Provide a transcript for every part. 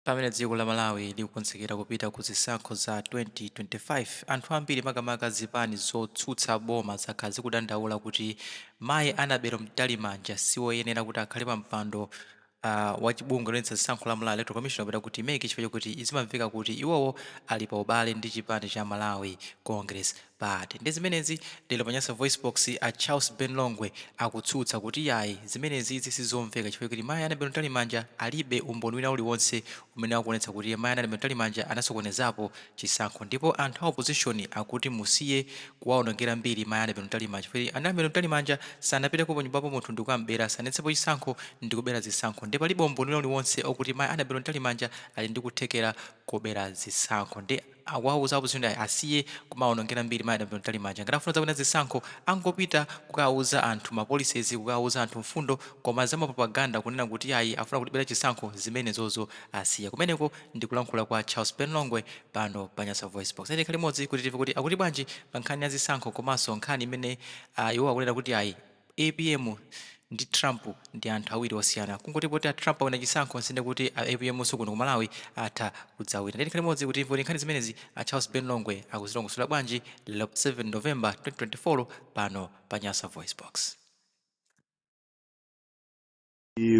Pamene dziko la Malawi likukonzekera kupita ku zisankho za 2025, anthu ambiri, makamaka zipani zotsutsa boma, zakhala zikudandaula kuti Mayi Annabel Mtalimanja siwoyenera kuti akhale pa mpando wa bungwe loyendetsa zisankho la Malawi Electoral Commission, kapena kuti MEC, chifukwa chokuti zimamveka kuti iwowo ali pa ubale ndi chipani cha Malawi Congress Party. Ndi zimenezi, lero pa Nyasa Voice Box a Charles Ben Longwe akutsutsa kuti yayi, zimenezi izi sizomveka, chifukwa kuti Mayi Annabel Mtalimanja alibe umboni wina uliwonse umene akuonetsa kuti Mayi Annabel Mtalimanja anasokonezapo chisankho. Ndipo anthu a opposition akuti musiye kuwaonongera mbiri Mayi Annabel Mtalimanja, chifukwa Annabel Mtalimanja sanapiteko pa nyumbapo munthu ndikukambera, sanayendetsepo chisankho ndikubera zisankho, ndipo palibe umboni wina uliwonse okuti Mayi Annabel Mtalimanja ali ndi kuthekera kobera zisankho. Ndi akuwauza opposition asiye kumaonongera mbiri Mayi Annabel Mtalimanja. Ngati afuna zawina zisankho, angopita kukawuza anthu ma policies, kukawuza anthu mfundo, koma za mapropaganda kunena kuti ayi, afuna kutibera chisankho, zimenezozo asiye. Kumeneko ndikulankhula kwa Charles Ben Longwe pano pa Nyasa Voice Box. Tikhale limodzi kuti timve kuti akuti bwanji pa nkhani ya zisankho, komanso nkhani imene iwo akunena kuti ayi, APM ndi Trump ndi anthu awiri osiyana. Kungoti poti a Trump awina chisankho, sinde kuti a APM so kuno ku Malawi atha kudzawina. Ndiye tikhale limodzi kuti timve kuti nkhani zimenezi a Charles Ben Longwe akuzilongosola bwanji lero 7 November 2024 pano pa Nyasa Voice Box.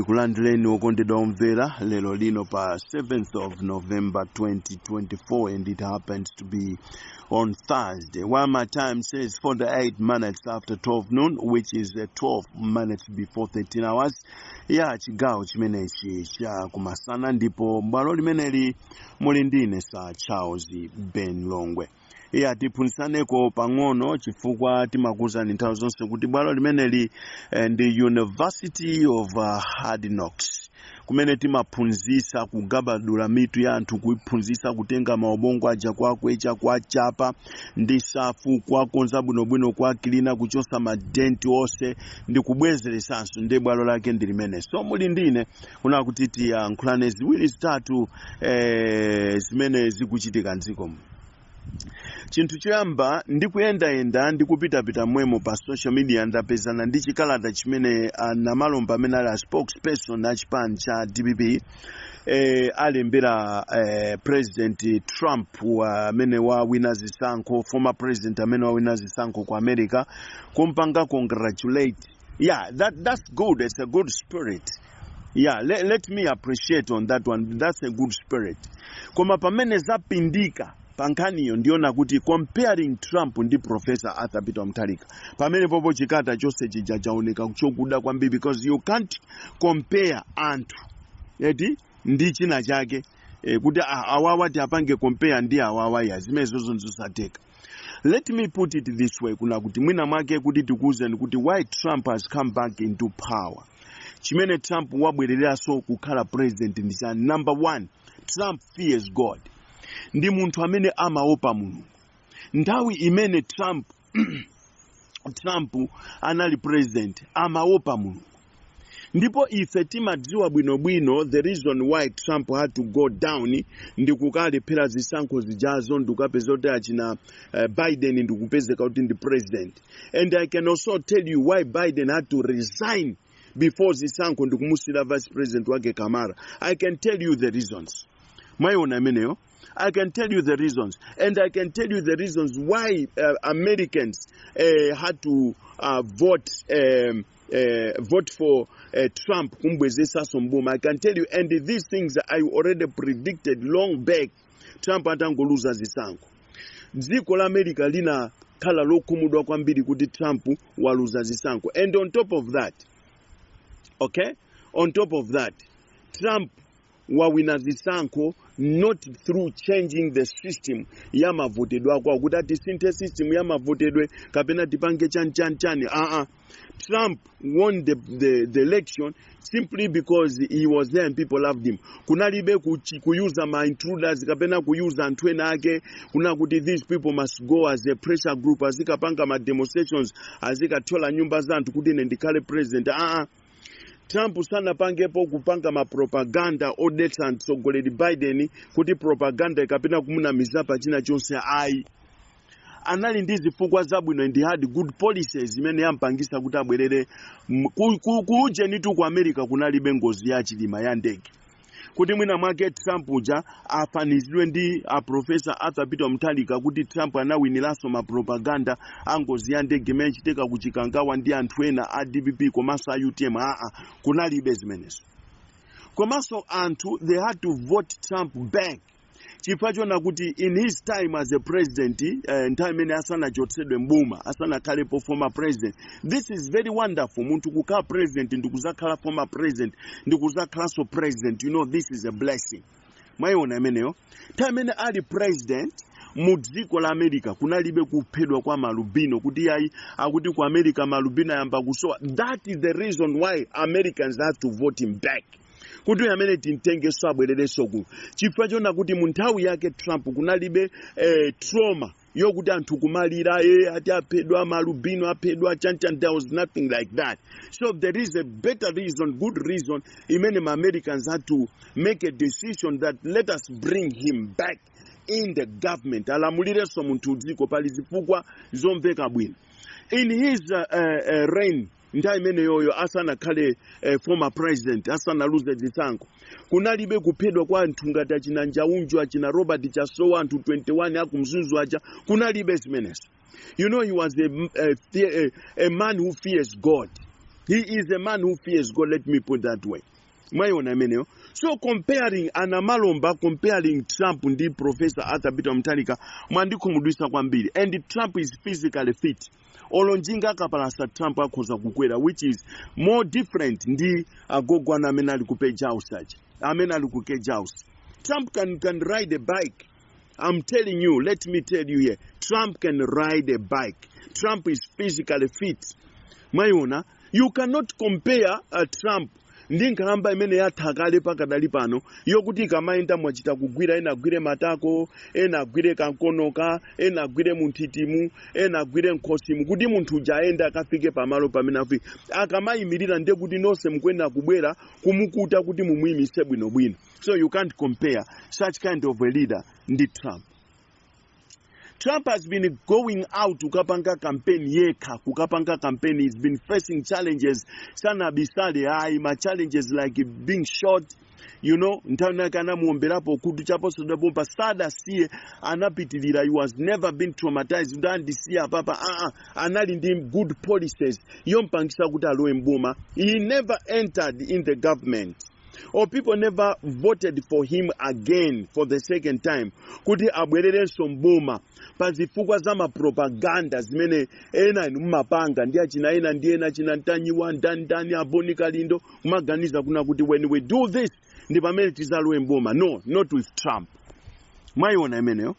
Kulandireni okondedwa omvera lero lino pa 7th of November 2024, and it happens to be on Thursday, while my time says 48 minutes after 12 noon, which is 12 minutes before 13 hours ya chigawo chimenechi cha kumasana. Ndipo bwalo limeneli muli ndine Sir Charles Ben Longwe. Iya, tiphunzitsaneko pang'ono, chifukwa timakuwuzani nthawi zonse kuti bwalo limeneli ndi University of Hard Knocks, kumene timaphunzitsa kugabadula mitu ya anthu, kuiphunzitsa kutenga maubongo aja, kwakwecha, kwachapa ndi safu, kwakonza bwinobwino, kwakilina, kuchosa madenti onse ndi kubwezeresanso. Ndi bwalo lake ndi limene. So muli ndine kuna kuti tiyankhulane ziwiri zitatu zimene zikuchitika mdzikomo. Chinthu choyamba, ndikuyendayenda ndikupitapita mwemo pa social media, ndapezana ndi chikalata chimene Namalomba, amene ali a spokesperson a chipani cha DPP, alembera President Trump amene wawina zisankho, former president amene wawina zisankho ku America, kumpanga congratulate. Yeah, that's good. It's a good spirit. Yeah, let me appreciate on that one. That's a good spirit. Koma pamene zapindika pa nkhaniyo, ndiona kuti comparing Trump ndi Professor Arthur Peter Mutharika, pamene popo chikalata chonse chija chaoneka chokuda kwambiri, because you can't compare anthu eti ndi china chake, kuti awawa tiapange compare ndi awawa ya zimenezozo nzosatheka. Let me put it this way, kuna kuti mwina mwake kuti tikuwuzeni kuti why Trump has come back into power, chimene Trump wabwereranso kukhala president ndi chani. Number one, Trump fears God. Ndi munthu amene amaopa Mulungu. Nthawi imene Trump anali president, amaopa Mulungu. Ndipo ife timadziwa bwinobwino the reason why Trump had to go down ndi kukalephera zisankho zijazo, ndikukapeza kuti achina Biden ndikupezeka kuti ndi president. And I can also tell you why Biden had to resign before zisankho ndikumusira vice president wake Kamala. I can tell you the reasons. Mwayiona imeneyo? I can tell you the reasons, and I can tell you the reasons why Americans had to vote for Trump, kumbwezesaso mboma. I can tell you, and these things I already predicted long back. Trump atangoluza zisankho, dziko la America linakhala lokhumudwa kwambiri kuti Trump waluza zisankho. And on top of that, okay, on top of that, Trump wawina zisankho not through changing the system ya mavotedwe akwawo, kuti atisinthe system ya mavotedwe kapena tipange chani chani chani. Trump won the election simply because he was there and people loved him. Kunalibe kuyuza ma intruders kapena kuyuza anthu ena ake kuna kuti these people must go as a pressure group, azikapanga ma demonstrations, azikathyola nyumba za anthu kuti ine ndikhale president. Trump sanapangepo kupanga mapropaganda odetsa mtsogoleri Biden, kuti propaganda kapena kumunamiza pa china chonse, ayi. Anali ndi zifukwa zabwino and he had good policies zimene yampangisa kuti abwerere. Kuujenitu ku America kunalibe ngozi ya Chilima ya ndege. Kuti mwina mwake Trump uja afanizidwe ndi a Professor Arthur Peter Mutharika, kuti Trump anawiniranso mapropaganda angozi ya ndege imene ichitika ku Chikangawa ndi anthu ena a DPP komanso a UTM. Aa, kunalibe zimenezo. Komanso anthu, they had to vote Trump back chifukwa chona kuti in his time as a president, nthawi imene asanachotsedwe mboma, asanakhalepo former president. This is very wonderful. Munthu kukhala president, ndikuzakhala former president, ndikuzakhalanso president, this is a blessing. Mwayiona imeneyo? Nthawi imene ali president mu dziko la America, kunalibe kuphedwa kwa malubino, kuti yayi, akuti ku America malubino ayamba kusowa. That is the reason why Americans have to vote him back, kuti uyu amene timtengeso, abwererenso kuno, chifukwa chona kuti mu nthawi yake Trump kunalibe trauma yokuti anthu kumalira, ati aphedwa malubino, aphedwa chanchan. There was nothing like that. So there is a better reason, good reason imene ma Americans had to make a decision that let us bring him back in the government, alamulirenso munthu dziko. Pali zifukwa zomveka bwino. In his reign, nthawi imeneyoyo asanakhale former president, asanaluze zisankho, kunalibe kuphedwa kwa anthu ngati achina Njaunju, achina Robert Chasowa, anthu 21 akumzuzu aja. Kunalibe zimenezo. He was a man who fears God. He is a man who fears God, let me put that way. Mwayiona imeneyo? So comparing anamalomba, comparing Trump ndi Professor Arthur Peter Mutharika, mwandikhumudwitsa kwambiri. And Trump is physically fit. Olo njinga akapalasa, Trump akhoza kukwera, which is more different ndi agogwana amene ali ku Page House aja, amene ali ku Cage House. Trump can ride a bike. I'm telling you, let me tell you here, Trump can ride a bike. Trump is physically fit. Mwayiona? You cannot compare Trump ndi nkhalamba imene yatha kale pakadali pano, yokuti ikamayenda mwachita kugwira, ena agwire matako, ena agwire kankonoka, ena agwire munthitimu, ena agwire nkhosimu, kuti munthu uja ayende akafike pamalo pamene afike. Akamayimirira, ndiye kuti nonse mukuyenera kubwera kumukuta kuti mumuyimise bwinobwino. So you can't compare such kind of a leader ndi Trump. Trump has been going out kukapanga campaign yekha, kukapanga campaign. He's been facing challenges. Sanabisale ayi, ma challenges like being shot. Nthawi yake anamuomberapo kutu chaposodapompa, sadasiye, anapitilira. He was never been traumatized kuti andisiya papa. Anali ndi good policies yompangisa kuti alowe mboma. He never entered in the government, or people never voted for him again for the second time kuti abwererenso mboma pa zifukwa za mapropaganda zimene ena inu mumapanga ndi achina ena ndi ena, achina Ntanyiwa, ndani, aboni Kalindo, kumaganiza kuna kuti when we do this ndi pamene tizalowe mboma. No, not with Trump. Mwayiona imeneyo?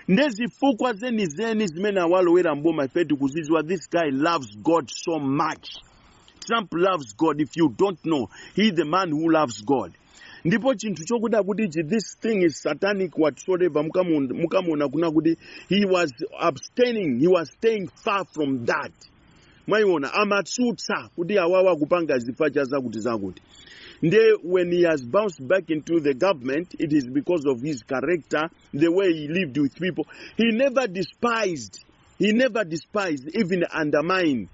Ndezifukwa zenizeni zimene awalowera mboma ife tikuzidziwa. This guy loves God so much. Trump loves God. If you don't know, he the man who loves God. Ndipo chinthu chokuda kuti ichi, this thing is satanic whatsoever, mukamuona kuna kuti he was abstaining, he was staying far from that. Mwayiona? Amatsutsa kuti awawa kupanga zifacha zakuti zakuti. Nde when he has bounced back into the government, it is because of his character, the way he lived with people. He never despised, even undermine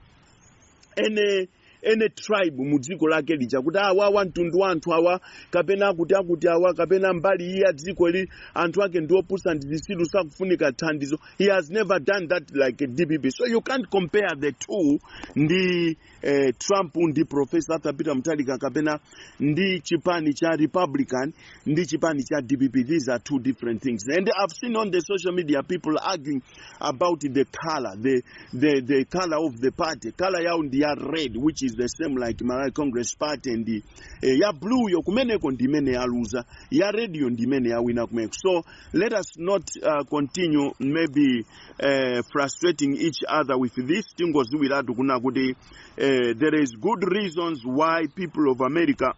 any tribe mu dziko lake lija, kuti awawa mtundu wa anthu awa, kapena akuti akuti awa, kapena mbali iyi ya dziko li anthu ake ndi opusa, ndi zisilu, sakufunika thandizo. He has never done that like a DPP. So you can't compare the two, ndi Trump ndi Professor Arthur Peter Mutharika, kapena ndi chipani cha Republican ndi chipani cha DPP. These are two different things. And I've seen on the social media people arguing about the color, the color of the party. Color yawo ndi ya red, which is the same like Malawi Congress Party, and the, ya blue yo kumeneko ndi imene yaluza, ya red yo ndi imene yawina kumeneko. So let us not continue maybe frustrating each other with this. Tingoziwiratu kuna kuti there is good reasons why people of America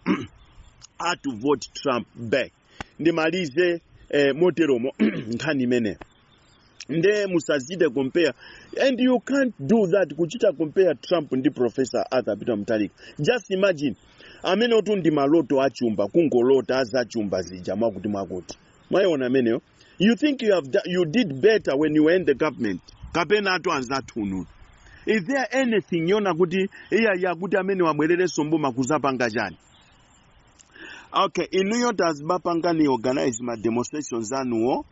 are to vote Trump back. Ndimalize moteromo nkhani imeneyo. Nde musazide compare, and you can't do that, kuchita compare Trump ndi Professor Arthur Peter Mutharika. Just imagine, amene otu ndi maloto achumba, kungolota azachumba zija, mwakuti mwakuti. Mwayiona ameneyo? You think you did better when you were in the government, kapena atu anzathu ununu? Is there anything yona kuti iya yakuti amene wabwererenso mboma kuzapanga chani? Okay, inuyo tazimapangani organize ma demonstrations anuwo,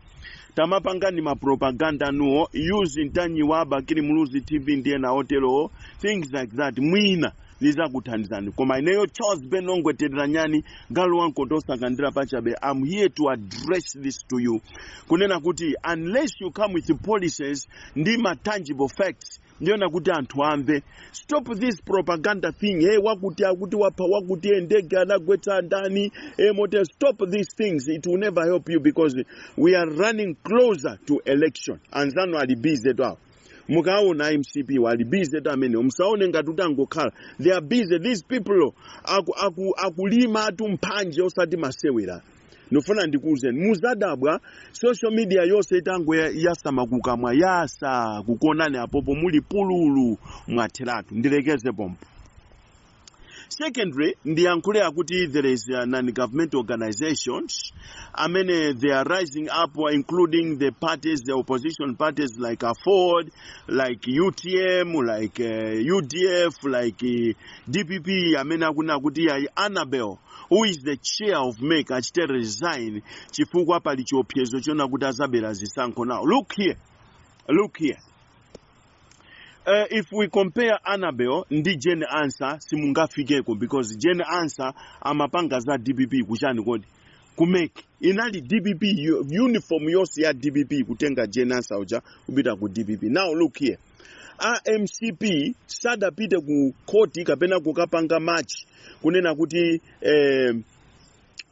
tamapangani ma propaganda anuwo using Ntanyiwa, Bakili Muluzi TV ndiye na oterowo, things like that. Mwina lizakuthandizani, koma ineyo Charles Ben Longwe Nyani galu wankoto osakandira pachabe, I'm here to address this to you, kunena kuti unless you come with policies ndi ma tangible facts, ndiyona kuti anthu amve. Stop this propaganda thing. Hey, wakuti akuti wapha wakuti, hey, ndege anagwetsa ndani, hey, mote. Stop these things, it will never help you because we are running closer to election. Anzanu ali busy to awo, mukaona MCP wali busy to amene musaone ngati utangokhala. They are busy, these people. Akulima atu mphanje, osati masewera. Ndifuna ndikuwuzeni, muzadabwa social media yonse itango yasama kukamwa yasa kukuonani apopo muli pululu, mwatheratu. Ndilekeze pompo. Secondly, ndiyankhule akuti there is non-government organizations amene they are rising up, including the parties, the opposition parties like AFORD, like UTM, like UDF, like DPP, amene akunena kuti ayi, Annabel, who is the chair of MEC, achite resign chifukwa pali chiopsezo chona kuti azabera zisankho. Now look here, look here. If we compare Annabel ndi Jane Ansah, simungafikeko because Jane Ansah amapanga za DPP kuchani kodi? Ku MEC. Inali DPP uniform yonse ya DPP kutenga Jane Ansah uja kupita ku DPP. Now look here, MCP sadapite ku koti kapena kukapanga march kunena kuti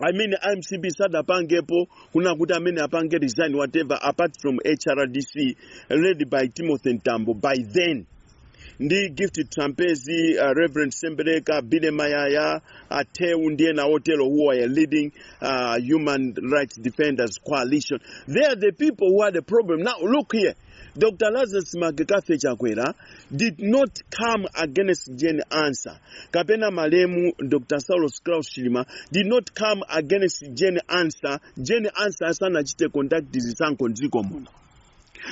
I mean, MCP sadapangepo kuna kuti amene apange resign, whatever, apart from HRDC led by Timothy Mtambo by then ndi Gift Trapence, Reverend Sembereka, Bile Mayaya, Ateu ndiye na otelo who are leading Human Rights Defenders Coalition. They are the people who had the problem. Now look here, Dr. Lazarus McCarthy Chakwera did not come against Jane Ansah. Kapena malemu Dr. Saulos Klaus Chilima did not come against Jane Ansah. Jane Ansah asanachite conduct zisankho mdziko muno.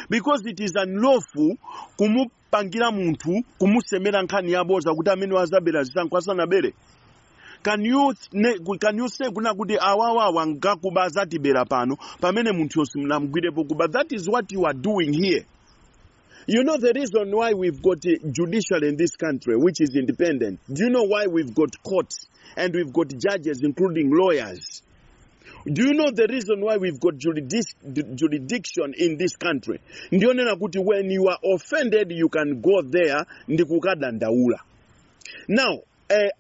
Because it is unlawful kumupangira munthu, kumusemera nkhani yaboza kuti amene wazabera zisankho asanabere. Can you say kuna kuti awawa ngakuba azatibera pano pamene munthu simunamugwirepo kuba? That is what you are doing here. You know the reason why we've got a judiciary in this country which is independent? Do you know why we've got courts and we've got judges, including lawyers? Do you know the reason why we've got jurisdiction in this country? Ndionena kuti when you are offended, you can go there ndikukadandaula. Now,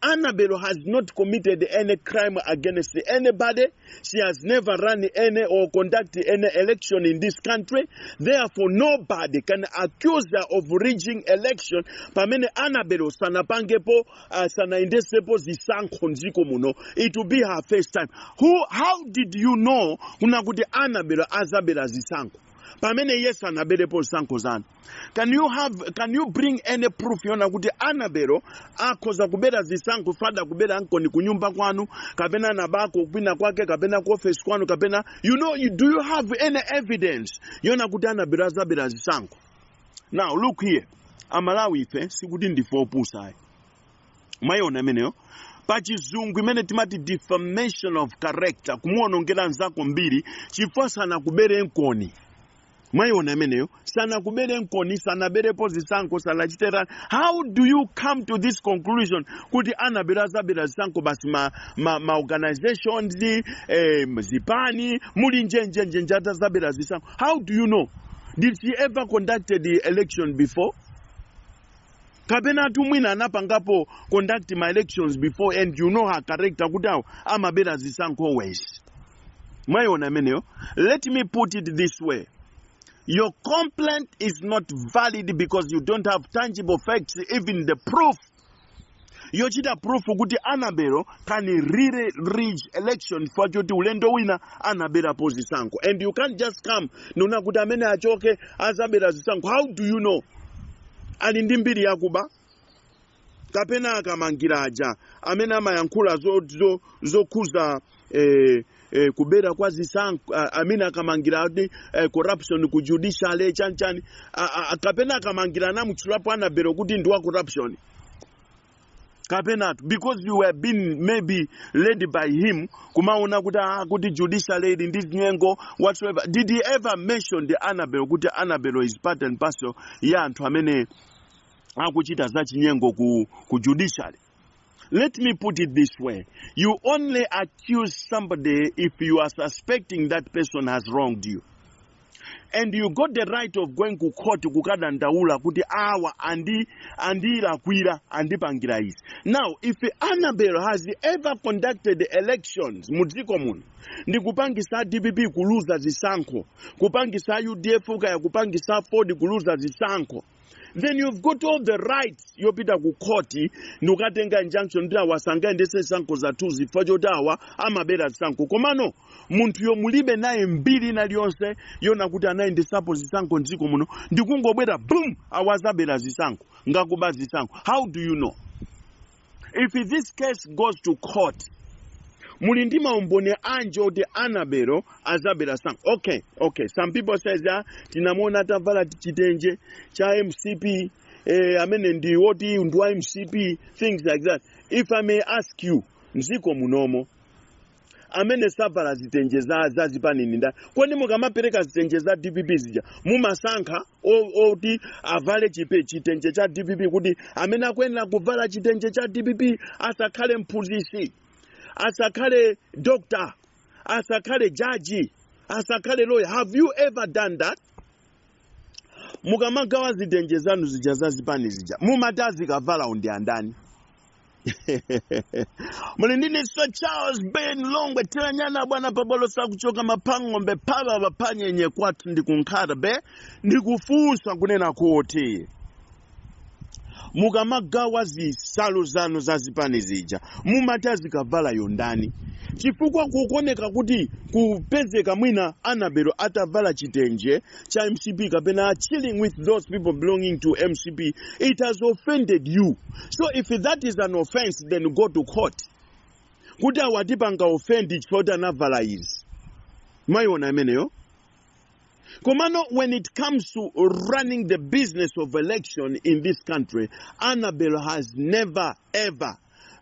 Annabel has not committed any crime against anybody. She has never run any or conducted any election in this country. Therefore, nobody can accuse her of rigging election. Pamene Annabel sanapangepo, sanaendesepo zisankho mdziko muno. It will be her first time. How did you know kuna kuti Annabel azabera zisankho? Pamene yesu anaberepo zisankho zanu. Can you bring any proof yona kuti Annabel akhoza kubera zisankho, fada kubera ankoni kunyumba kwanu kapena nabako kwina kwake kapena ku office kwanu kapena do you have any evidence yona kuti Annabel azabera zisankho? Now look here, Amalawi ife sikuti ndife opusa ayi. Mwayiona imeneyo pachizungu imene timati defamation of character, kumuonongera nzako mbiri chifukwa sanakubere nkoni. Mwayiona imeneyo? Sanakubere nkoni, sanaberepo zisankho, sanachitera. How do you come to this conclusion kuti anabera azabera zisankho? Basi ma organizations, zipani muli njenjenjenje atazabera zisankho. How do you know? Did she ever conducted the election before? Kapena atu mwina anapangapo conduct ma elections before and you know her character kuti awo amabera zisankho always. Mwayiona imeneyo? Let me put it this way: your complaint is not valid because you don't have tangible facts, even the proof yochita proof kuti Annabel can really rig election chifukwa choti ulendo wina anaberapo zisankho. And you can't just come nona kuti amene achoke azabera zisankho. How do you know? Ali ndi mbiri yakuba? Kapena akamangira aja amene amayankhula zokhuza kubera kwa zisankho, amene akamangira ati corruption ku judiciary chanichani, kapena akamangira anamutchulapo Annabel kuti ndi wa corruption? Kapenatu because you were being maybe led by him kumaona kuti kuti judiciary ili ndi nyengo whatsoever. Did he ever mention the Annabel, kuti Annabel is part and parcel ya anthu amene akuchita za chinyengo ku judiciary? Let me put it this way. You only accuse somebody if you are suspecting that person has wronged you. And you got the right of going ku court kukadandaula kuti awa andilakwira, andipangira izi. Now, if Annabel has ever conducted elections mudziko muno ndikupangisa DPP kuluza zisankho, kupangisa UDF kaya kupangisa Ford kuluza zisankho, then you've got all the rights yopita ku court ndikukatenga injunction kuti awa sangayendese zisankho zathu chifukwa choti awa amabera zisankho. Komano munthuyo mulibe naye mbiri ina liyonse yona kuti anayendesapo zisankho mdziko muno, ndikungobwera, boom, awa azabera zisankho, ngakuba zisankho. How do you know? If this case goes to court, muli ndi maumboni anji oti Annabel azabera sankho? Okay, some people says, ah, tinamuona atavala chitenje cha MCP, amene ndi woti ndi wa MCP, things like that. If I may ask you, mdziko munomo amene savala zitenje za zipanini nda? Kodi mukamapereka zitenje za DPP zija mumasankha oti avale chitenje cha DPP, kuti amene akuyenera kuvala chitenje cha DPP asakhale mphunzitsi, asakhale doctor, asakhale jaji, asakhale lawyer? Have you ever done that? Mukamagawa zitenje zanu zija za zipani zija, mumati azikavala ndi andani? Muli ndine Sir Charles Ben Longwe teranyana bwana pabwalo sakuchoka mapang'ombe pava papanyenye kwathu ndikunkhata be. Ndikufunsa kunena kuti mukamagawa zisalu zanu za zipani zija, mumati azikavala yondani? Chifukwa kukuoneka kuti kupezeka mwina Annabel atavala chitenje cha MCP kapena chilling with those people belonging to MCP, it has offended you. So if that is an offense, then go to court kuti awatipanga offend chifukwa kuti anavala izi. Mwayiona imeneyo? Komano when it comes to running the business of election in this country, Annabel has never ever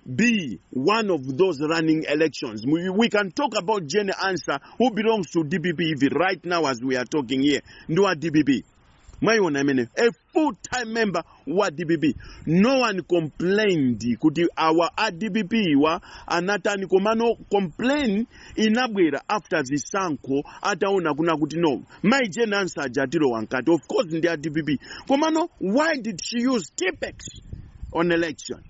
be one of those running elections. We can talk about Jane Ansah, who belongs to DPP even right now as we are talking here. Ndi wa DPP. Mwayiona imene? A full-time member wa DPP. No one complained kuti awa a DPP wa anatani. Komano complain inabwera after zisankho, ataona kuna kuti no, mai Jane Ansah aja atilowa mkati. Of course ndi a DPP. Komano why did she use Tipp-Ex on election?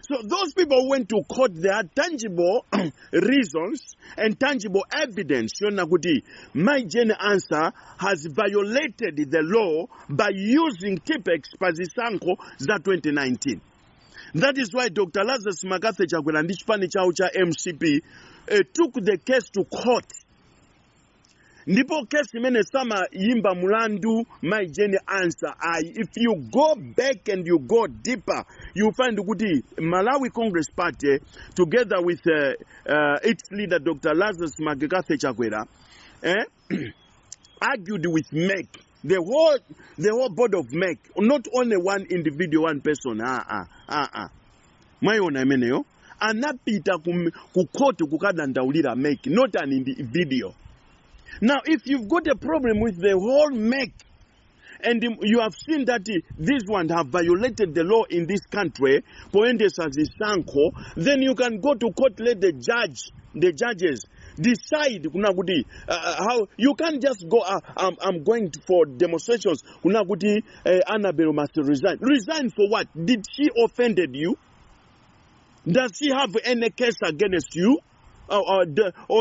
So those people who went to court, they had tangible reasons and tangible evidence yona kuti mai Jane Ansah has violated the law by using Tipp-Ex pa zisankho za 2019. That is why Dr. Lazarus McCarthy Chakwera ndi chipani chawo cha MCP took the case to court. Ndipo kesi imene samayimba mulandu mai Jane Ansah ayi. If you go back and you go deeper, you find kuti Malawi Congress Party together with its leader Dr. Lazarus McCarthy Chakwera argued with MEC, the whole board of MEC, not only one individual, one person. Ah ah ah ah, mwayiona imeneyo? Anapita ku court kukadandaulira MEC, not an individual. Now, if you've got a problem with the whole MEC and you have seen that these ones have violated the law in this country poyendesa zisankho, then you can go to court. Let the judges decide kuna kuti how you can't just go, I'm going for demonstrations kuna kuti Annabel must resign. Resign for what? Did she offended you? Does she have any case against you, or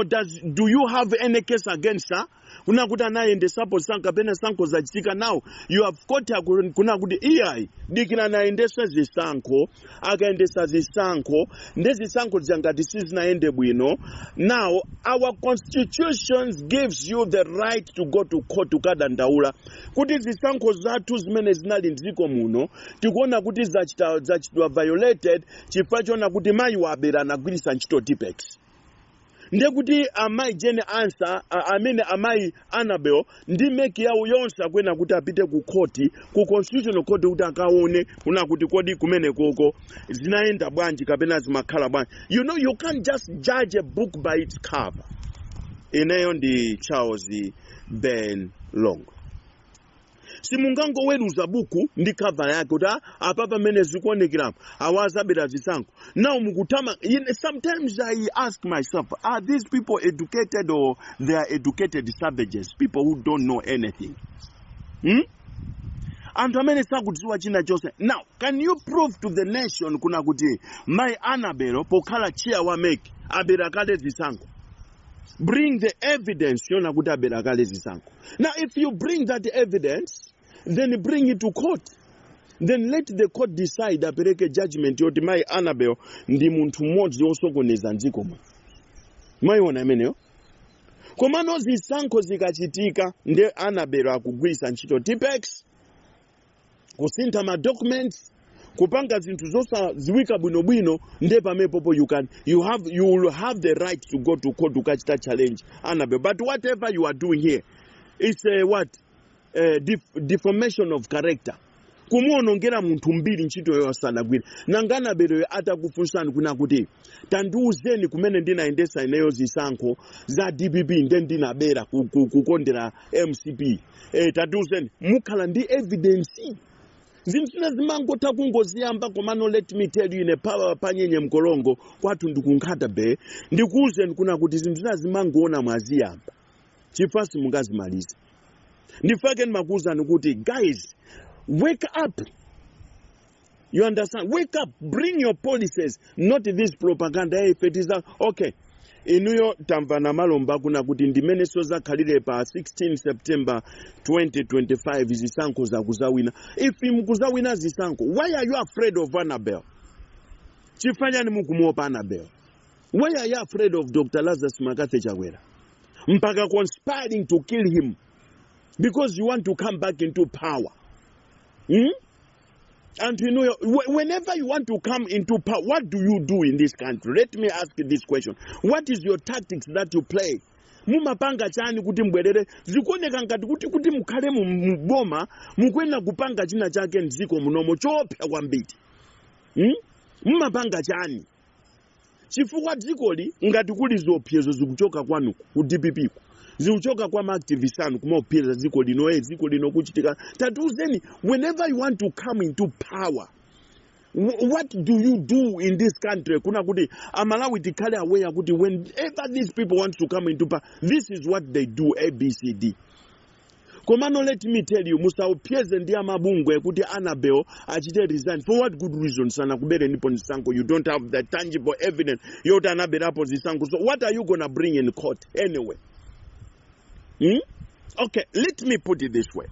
does do you have any case against her kuna kuti anayendesapo sankho kapena sankho zachitika? Now you have got her kuna kuti iyayi, dikira anayendesa zisankho. Akayendesa zisankho, nde zisankho zangati sizinayende bwino, now our constitutions gives you the right to go to court kukadandaula kuti zisankho zathu zimene zinali mdziko muno tikuona kuti zachitidwa violated chifukwa chona kuti mayi wabera anagwiritsa ntchito Tipp-Ex. Ndiye kuti amayi Jane Ansah, amene amayi Annabel ndi MEC yawo yonse akuyenera kuti apite ku court, ku Constitutional Court, kuti akaone kuna kuti kodi kumene koko zinayenda bwanji kapena zimakhala bwanji. You can't just judge a book by its cover. Ineyo ndi Charles Ben Longwe. Simungangoweruza buku ndi cover yake kuti, "Ah, apa pamene zikuonekerapo awazabera zisankho." Now mukutama. Sometimes I ask myself, are these people educated or they are educated savages, people who don't know anything, Anthu amene sakudziwa china chonse. Now, can you prove to the nation kuna kuti mai Annabel, pokhala chair wa MEC, abera kale zisankho? Bring the evidence yona kuti abera kale zisankho. Now, if you bring that evidence, then bring it to court, then let the court decide, apereke judgment yoti mai Annabel ndi munthu mmodzi wosokoneza mdziko muno. Mwayiona imeneyo? Komano zisankho zikachitika, nde Annabel akugwiritsa ntchito Tipp-Ex kusintha ma documents, kupanga zinthu zosadziwika bwinobwino. Nde pamenepopo you will have the right to go to court ukachita challenge Annabel. But whatever you are doing here is a what, deformation of character, kumuonongera munthu mbiri ntchito yosanagwira. Nanga Annabelyo atakufunsani kuna kuti, "Tandiuzeni kumene ndinayendesa ineyo zisankho za DPP nde ndinabera kukondera MCP, tandiuzeni," mukhala ndi evidence? Zinthu zina zimangotha kungoziyamba. Komano let me tell you, ine pawa panyenye mkolongo kwathu ndikunkhata be, ndikuwuzeni kuna kuti zinthu zina zimangoona mwaziyamba chifukwa simungazimalize. Ndifake ndimakuwuzani kuti, guys, wake up. You understand? Wake up, bring your policies, not this propaganda. Hey, fetiza. Okay, inuyo tamva na malomba kuna kuti ndimenenso zakhalire pa 16 September 2025, zisankho zakuzawina. If mukuzawina zisankho, why are you afraid of Annabel? Chifukwa chani mukumuopa Annabel? Why are you afraid of Dr Lazarus McCarthy Chakwera mpaka conspiring to kill him because you want to come back into power, And you know, whenever you want to come into power, what do you do in this country? Let me ask you this question. What is your tactics that you play? Mumapanga chani kuti mbwerere? Zikuoneka ngati kuti mukhale muboma mukuyenera kupanga china chake mdziko munomo choopsa kwambiri, Mumapanga chani? Chifukwa dzikoli ngati kuli ziopsezo, zikuchoka kwanuku ku DPP ku, zikuchoka kwa maactivist anu kumaopseza dziko lino. Dziko lino kuchitika. Tatiuzeni, whenever you want to come into power, what do you do in this country kuna kuti Amalawi tikhale aware kuti whenever these people want to come into power, this is what they do, A B C D? Komano let me tell you, musaopseze ndi amabungwe kuti Annabel achite resign. For what good reason? Sanakubere ndipo zisankho. You don't have the tangible evidence yoti anaberapo zisankho. So what are you gonna bring in court anyway, Okay, let me put it this way.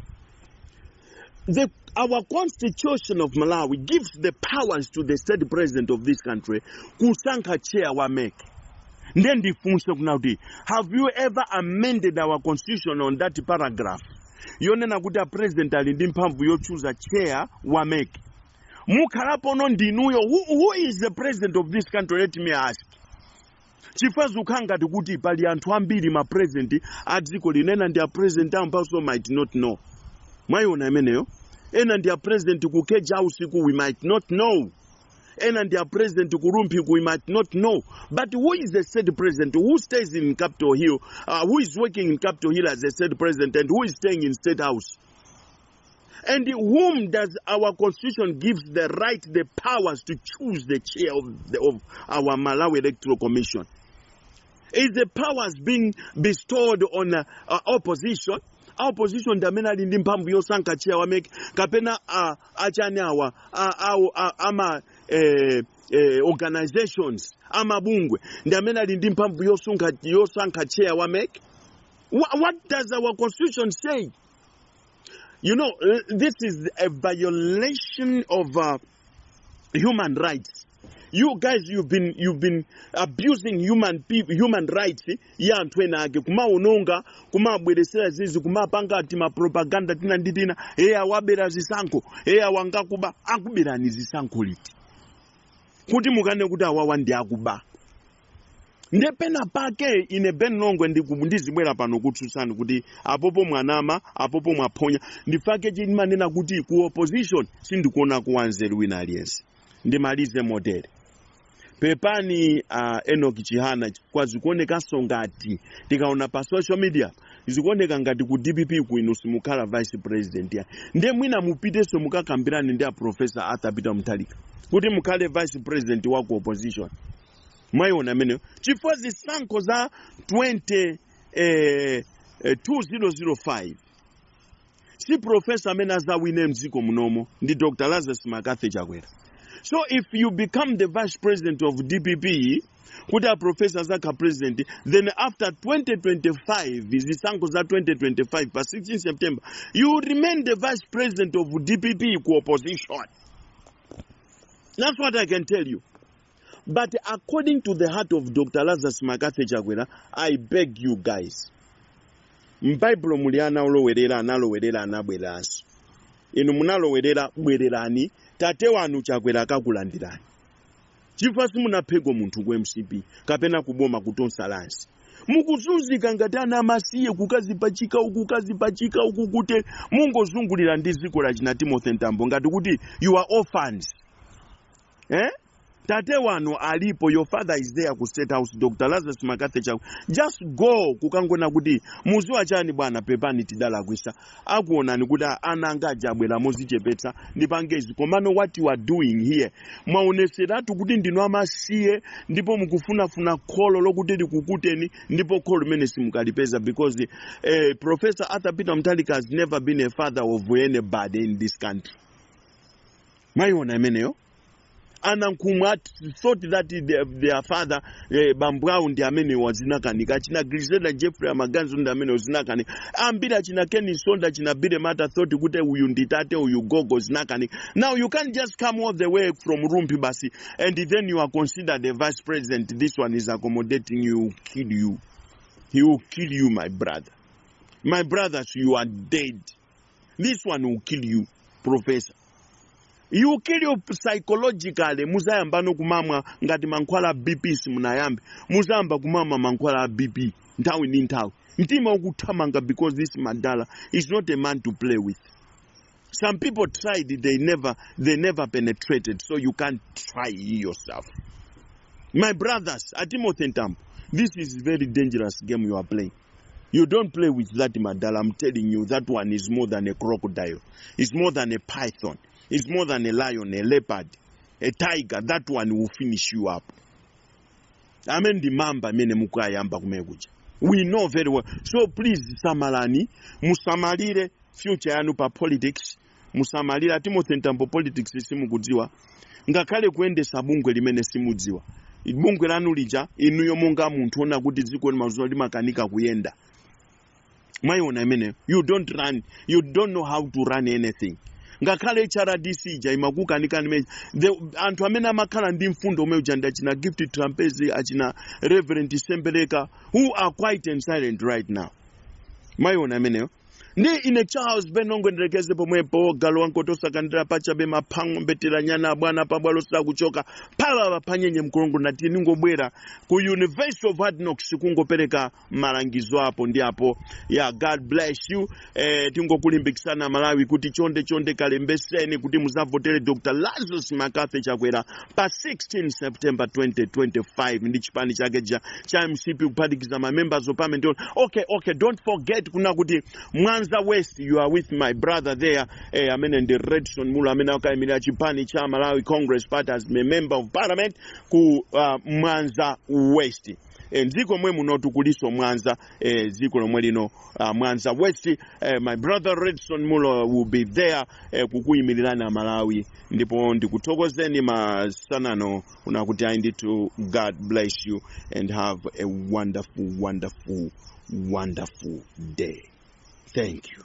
Our Constitution of Malawi gives the powers to the state president of this country kusankha chair wa MEC. Ndiye ndifunse kuna kuti, have you ever amended our constitution on that paragraph yonena kuti a president ali ndi mphamvu yochuza chair wa MEC? Mukhalapono ndinuyo. Who is the president of this country? Let me ask, chifukwa zikukhala ngati kuti pali anthu ambiri ma president a dziko linena ndi a president amphaso might not know. Mwayiona imeneyo? Ena ndi a president ku Cage House ku, we might not know. Ena ndi a president ku Rumphi, we might not know. But who is the state president who stays in Capitol Hill, who is working in Capitol Hill as a state president, and who is staying in State House? And whom does our constitution gives the right, the powers to choose the chair of our Malawi Electoral Commission? Is the powers being bestowed on opposition? Opposition ndi amene ali ndi mphamvu yosankha chair wa MEC, kapena achani awa, ama organizations, amabungwe ndi amene ali ndi mphamvu yosankha chair wa MEC? What does our constitution say? This is a violation of human rights. You guys, you've been abusing human people, human rights ya anthu ena ake, kumaononga, kumabweresera zizi, kumapanga ati mapropaganda tina ndi tina. Eye, awabera zisankho, eye, awangakuba. Akuberani zisankho liti kuti mukane kuti awawa ndi akuba? Nde pena pake ine Ben Longwe ndizibwera pano kutsutsani kuti apopo mwanama, apopo mwaphonya. Ndifake chimanena kuti ku opposition sindikuona kuwanzeru wina aliyense. Ndimalize motere: pepani, Enoch Chihana, kwa zikuonekanso ngati tikaona pa social media, zikuoneka ngati ku DPP kuinu simukhala vice president ya. Nde mwina mupitenso mukakambirane ndi a Professor Arthur Peter Mutharika kuti mukhale vice president wa ku opposition. Mwayiona ameneyo? Chifukwa zisankho za 20 2005 si professor amene azawine mdziko munomo, ndi Dr Lazarus McCarthy Chakwera. So if you become the vice president of DPP, kuti a professor azakha president, then after 2025, zisankho za 2025 pa 16 September, you remain the vice president of DPP ku opposition. That's what I can tell you. But according to the heart of Dr Lazarus McCarthy Chakwera, I beg you guys, m'Baibulo muli ana olowerera, analowerera, anabweranso. Inu munalowerera, bwererani. Tate wanu Chakwera akakulandirani, chifukwa simunapheko munthu ku MCP kapena kuboma kutonsalansi. Mukuzunzika ngati ana amasiye, kukazipachika uku, kukazipachika uku, kuti mungozungulira ndi dziko la china Timothy Ntambo ngati kuti you are orphans, eh? Tate wanu alipo. Your father is there ku State House, Dr Lazarus McCarthy Chakwera. Just go kukangona kuti muziwa chani, bwana, pepani, tidalakwisa. Akuonani kuti ana anga aja abwera mozichepetsa, ndipange izi. Komano what you are doing here, mwaoneseratu kuti ndinu amasiye, ndipo mukufunafuna kholo lokuti likukuteni, ndipo kholo limene simukalipeza, because Professor Arthur Peter Mutharika has never been a father of anybody in this country. Mwayiona imeneyo? Anankhumwa thought that their father, bambo awo ndi amene wazinakanika. Achina Griselda Jeffrey amaganzo ndi amene wazinakanika. Ambiri achina Ken Msonda, achina Billy Mata thought kuti uyu ndi tate, uyu gogo, zinakanika. Now you can't just come all the way from Rumpi basi and then you are considered the vice president. This one is accommodating you, kill you. He will kill you, my brother. My brothers, you are dead. This one will kill you, professor. You will kill you psychologically. Muzayamba nokumamwa ngati mankhwala a BP. Simunayambe, muzayamba kumamwa mankhwala a BP nthawi ndi nthawi, mtima ukuthamanga, because this madala is not a man to play with. Some people tried, they never penetrated, so you can't try yourself. My brothers, Atimothy Ntambo, this is very dangerous game you are playing. You don't play with that madala. I'm telling you, that one is more than a crocodile. It's more than a python. It's more than a lion, a leopard, a tiger. That one will finish you up. Amene ndi mamba amene mukayamba kumene kuja. We know very well. So please, samalani, musamalire future yanu pa politics. Musamalire, Timothy Ntambo, politics simukudziwa, ngakhale kuyendesa bungwe limene simudziwa. Bungwe lanu lija, inuyo monga munthu ona kuti dziko limazuwa limakanika kuyenda. Mwayiona imeneyo? You don't run, you don't know how to run anything. Ngakhale HRDC ija imakukanikani imene. Anthu amene amakhala ndi mfundo omwe uja ndi achina Gift Trapence, achina Reverend Sembereka, who are quiet and silent right now. Mwayiona imeneyo? Ndi ine Charles Benongo, ndilekeze pomwepo. Galo wankotosakandira pachabe maphango mbetera nyana bwana pabwalo sakuchoka phalala panyenye mkulongo. Nati ningobwera ku University of Hard Knocks kungopereka malangizo apo ndi apo. Ya, God bless you. Tingokulimbikisana Malawi kuti chonde chonde kalembeseni kuti muzavotere Dr Lazarus McCarthy Chakwera pa 16 September 2025 ndi chipani chake cha MCP, kuphatikiza ma members of parliament. Okay, don't forget kuna kuti Mwanza West, you are with my brother there, amene ndi Redson Munlo, amene akayimirira chipani cha Malawi Congress Party as a member of parliament ku Mwanza West. Dziko mwe munotu kuliso Mwanza, dziko lomwe lino, Mwanza West, my brother Redson Munlo will be there kukuyimirirani Malawi. Ndipo ndikuthokozeni masanano unakuti ayi ndithu, God bless you and have a wonderful, wonderful, wonderful day. Thank you.